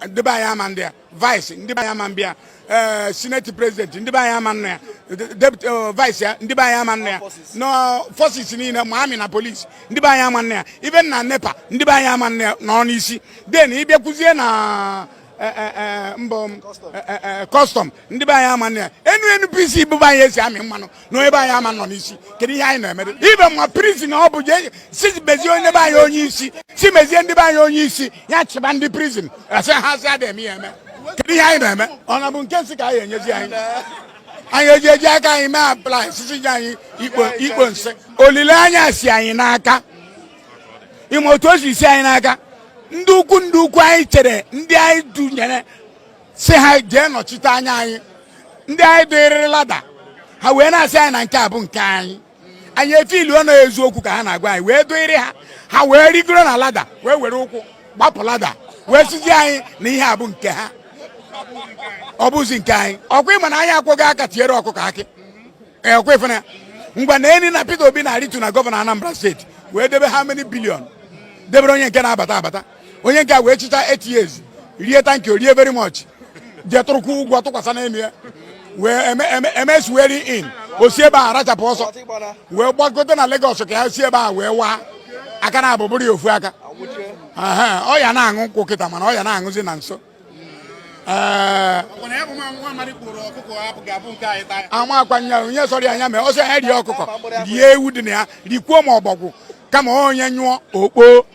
Ndị be anyị ama ndị ya vice, ndị be anyị ama mbịa ee senate president, ndị be anyị ama nna ya deputy vice ya, ndị be anyị ama nna ya na forces niile, ma army na police, ndị be anyị ama nna ya, even na NEPA, ndị be anyị ama nna ya nọ n'isi. Then ịbịakwuzie na mbọ custom, ndị be anyị ama nna ya enu NPC bụ be anyị esi amị mmanụ na onye be anyị ama nọ n'isi. Kedu ihe anyị na-emere ibe mma prison? Ọ bụ jee si mezie onye be anyị onye isi, si mezie ndị be anyị onye isi ya chịba ndị prison. Asị ha sị ada eme ya eme. Kedu ihe anyị na-eme? Ọ na bụ nke nsị ka anyị enyezi anyị? Anyị eji aka anyị mee apply sisi ji anyị ikpo ikpo nsị. Olileanya si anyị n'aka. Ịma otu o si si anyị n'aka? Ndị ukwu anyị chere, ndị anyị dunyere si ha jee nọchite anya anyị, ndị anyị dịrịrị ladder, ha wee na-asị anyị na nke a bụ nke anyị. Anyị efiluo na eziokwu ka ha na-agwa anyị, wee dịrị ha, ha wee rigoro na ladder, wee were ụkwụ gbapụ ladder, wee sizi anyị na ihe a bụ nke ha, ọ bụzi nke anyị. Ọkwa ịma na anyị akwụghị aka tinyere ọkụkọ akị. Ee, ọkwa ịfụna ya ngwa na eni na Peter Obi na-arịtu na governor Anambra State, wee debe how many billion, debere onye nke na-abata abata, onye nke a wee chicha 8 years, rie thank you, rie very much, jee tụrụkwu ụgwọ tụkwasị n'elu ya, wee eme eme eme swearing in, o si ebe a rachapụ ọsọ wee gbagote na Lagos ka ya si ebe a wee waa aka na abụbụrụ ya ofu aka. Aha, ọ ya na-aṅụ nkwụ kịta, mana ọ ya na-aṅụzi na nso. Ee. Ọkwa na ya bụ nwa amadi kpụrụ ọkụkọ hapụ ga-abụ nke anyị taa. Ama akwanya onye sọrọ ya anya mee ọsọ ya rie ọkụkọ, rie ewu dị na ya, rikwuo ma ọbọgwụ, kama onye nyụọ okpo.